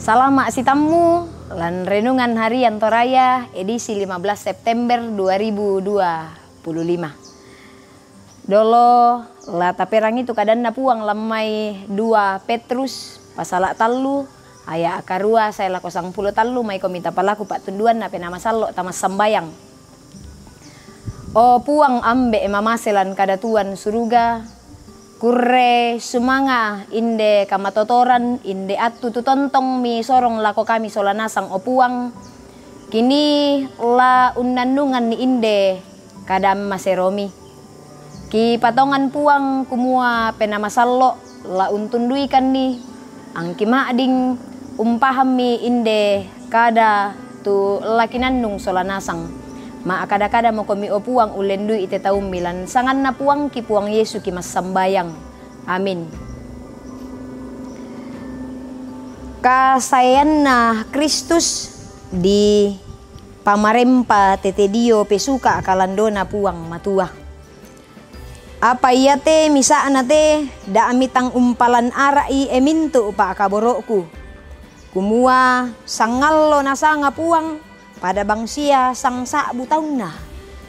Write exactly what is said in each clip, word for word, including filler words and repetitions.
Salama' sitammu lan Renungan Harian Toraya, edisi lima belas September dua ribu dua puluh lima. Dolo la taperangi tu kadanNa Puang lan mai dua Petrus pasala' tallu aya' karua sae lako sangpulo tallu, maikomi tapalaku pa'tunduanna Penaa Masallo' tamassambayang. O Puang Ambe' mamase lan kadatuan suruga, kurre sumanga' inde kamatotoran, inde attu tu tontong misorong lako kami sola nasang, o Puang, kini la unnannunganni inde kada ammaseromi. Kipatongan Puang kumua Penaa Masallo' la untunduikanni, angki ma'ding umpahammi inde kada tu la kinannung sola nasang. Ma'kada-kadamokomi, o Puang, ullendu'i te taummi. Lan sanganNa Puangki Puang Yesu ki massambayang. Amin. Kasaeanna Kristus dipamarempa tete dio pesuka' kalandona Puang Matua. Apa iate misa'na te, da' mitang umpalan ara'i, e mintu' pa'kaboro'ku, kumua sangallo nasanga Puang pada bang sia sangsa'bu taunna,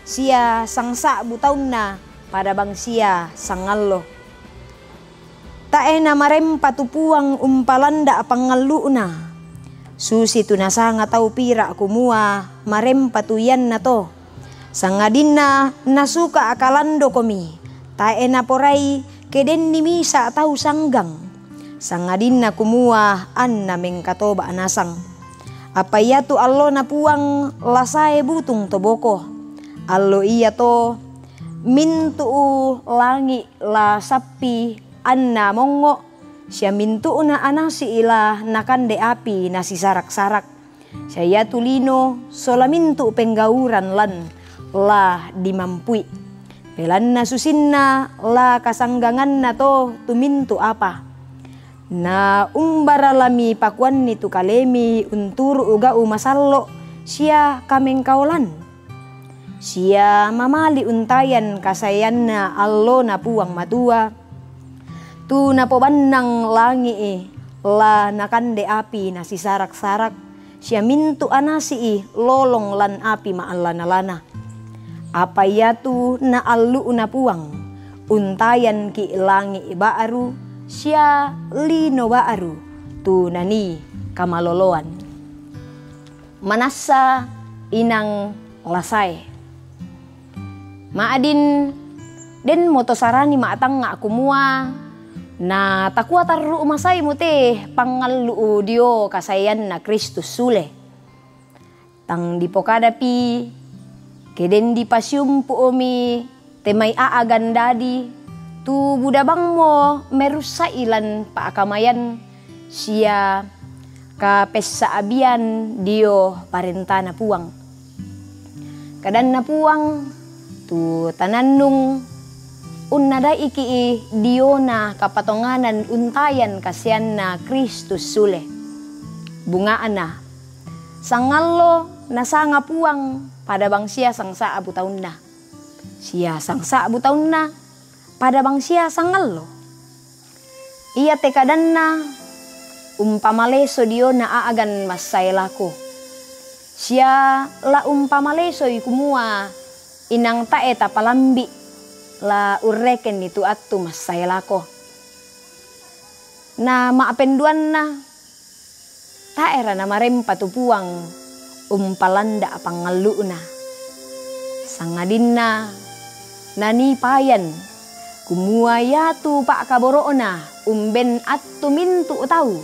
sia sangsa'bu taunna pada bang sia sangallo. Tae' namarempa tu Puang umpalanda' pangallu'na, susitu nasanga tau pira' kumua marempa tu iannato. Sangadinna nasuka' kalandokomi, tae' naporai ke denni misa' tau sanggang, sangadinna kumua anna mengkatoba' nasang. Apa iatu allona Puang la sae butung to boko. Allo iato mintu'u langi' la sappi anna mongngo', sia mintu'na anasi'i la nakande api nasisarak-sarak. Sia iatu lino sola mintu' penggauran lan la dimampui. Belanna susinna la kasangganganna to tu mintu' apa. Na umbara la mipakuanni tu kalemi unturu' gau' masallo' sia kamengkaolan? Sia mamali' untayan kasaeanna allona Puang Matua, tu napobannang langi'i la nakande api nasisarak-sarak, sia mintu' anasi'i lolong lan api ma'lana-lana. Apa iatu naallu'na Puang, untayanki' langi' ba'ru sia lino ba'ru tu nanii kamaloloan. Manassa inang la sae. Ma'din denmo to sarani ma'tangnga' kumua, na takua tarru' masaimu te pangallu'u dio kasaeanna Kristus sule. Tang dipokadapi, ke den dipasiumpu'mi te mai a'agan dadi, tu budabangmo merussa'i lan pa'kamayan sia kapessa'bian dio parentana Puang. Kadanna Puang, tu tanannung unnadaiki' diona kapatonganan untayan kasaeanna Kristus sule. Bunga'na, sangallo nasanga Puang pada bang sia sangsa'bu taunna. Sia sangsa'bu taunna pada bang sia sangallo. Iate kadanna umpamaleso diona a'agan massae lako. Sia la umpamalesoi kumua inang tae' tapalambi' la urrekenni tu attu massae lako. Na ma'penduanna, tae'ra namarempa tu Puang umpalanda' pangallu'na. Sangadinna nanii payan kumua iatu pa'kaboro'na umben attu mintu' tau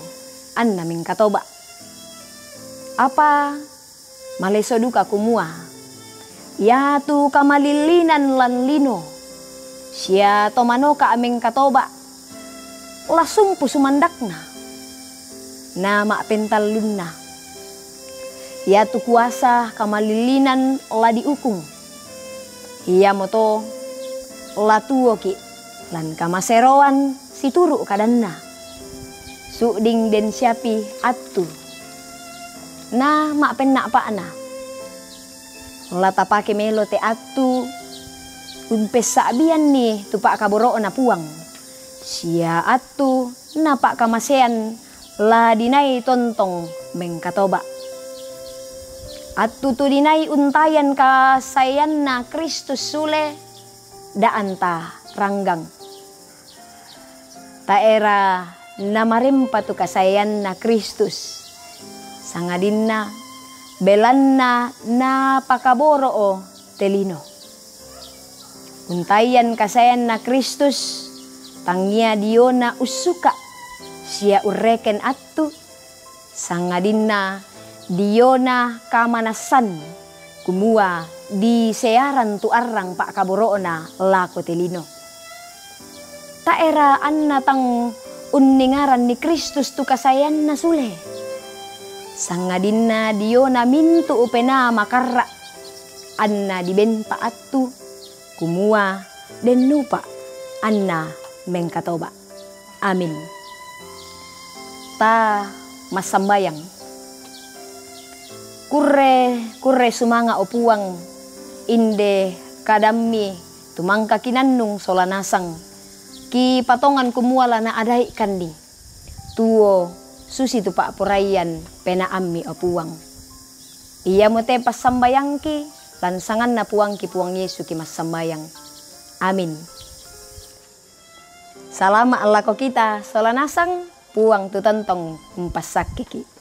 anna mengkatoba'. Apa maleso duka kumua, iatu kamalillinan lan lino sia to manoka' mengkatoba' la sumpu sumandakna. Na ma'pentallunna, iatu kuasa kamalillinan la diukung, iamoto la tuoki' lan kamaseroan situru' kadanna. Su'ding den siapi attu. Na ma'penna'pa'na, la tapake melo te attu umpessa'bianni tu pa'kaboro'na Puang, sia attu napa'kamasean la dinai tontong mengkatoba'. Attu tu dinai untayan kasaeanna Kristus sule, da'an taranggang. Taera namarempa tu kasaeanna Kristus, sangadinna belanna napakaboro'o te lino. Untayan kasaeanna Kristus, tangia diona ussuka sia urreken attu, sangadinna diona kamanassan, kumua disearan tu arrang pa'kaboro'na lako te lino. Taera anna tang unningaranni Kristus tu kasaeanna sule, sangadinna diona mintu' upenaa makarra', anna dibenta attu, kumua dennupa anna mengkatoba'. Amin. Ta massambayang. Kurre, kurre sumanga', o Puang, inde kadammi tu mangka kinannung sola nasang, kipatongan kumua la naadai'kanni tuo susitu pa'poraian penaammi, o Puang. Iamote passambayangki, lan sanganna Puangki Puang Yesu ki massambayang. Amin. Salama' lako kita sola nasang, Puang tu tontong umpassakkeki.